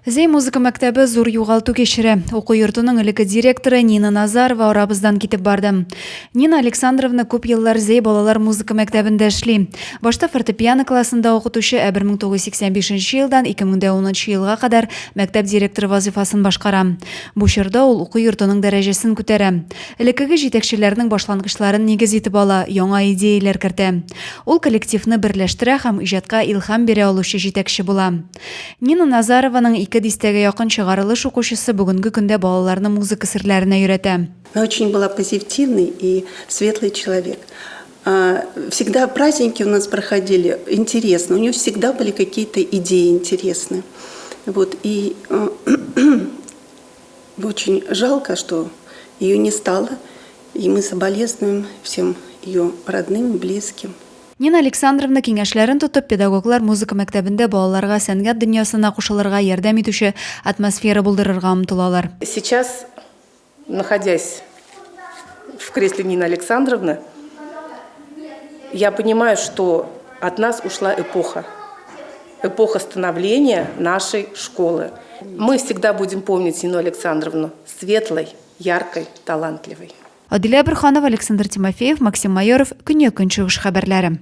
Зәй музыка мәктәбе зур югалту кичерә. Уку йортының элекке директоры Нина Назарова арабыздан китеп барды. Нина Александровна күп еллар Зәй балалар музыка мәктәбендә эшли. Башта фортепиано классында укытучы, ә 1985 елдан 2010 елга кадәр мәктәп директоры вазыйфасын башкара. Бу чорда ул уку йортының дәрәҗәсен күтәрә. Элеккеге җитәкчеләрнең башлангычларын нигез итеп ала, яңа идеяләр кертә. Ул коллективны берләштерә һәм иҗатка илһам бирә алучы җитәкче була. Нина Назарованың ике дистәгә якын чыгарылыш укучысы бүгенге көндә балаларны музыка серләренә өйрәтә. Она очень была позитивный и светлый человек. Всегда праздники у нас проходили интересно, у нее всегда были какие-то идеи интересные. Вот, и очень жалко, что ее не стало, и мы соболезнуем всем ее родным и близким. Нина Александровна киңәшләрен тотып, педагоглар музыка мәктәбендә балаларга сәнгать дөньясына кушылырга ярдәм итүче атмосфера булдырырга омтылалар. Сейчас, находясь в кресле Нины Александровны, я понимаю, что от нас ушла эпоха. Эпоха становления нашей школы. Мы всегда будем помнить Нину Александровну светлой, яркой, талантливой. Адилә Борһанова, Александр Тимофеев, Максим Майоров, Көньяк-Көнчыгыш хәбәрләре.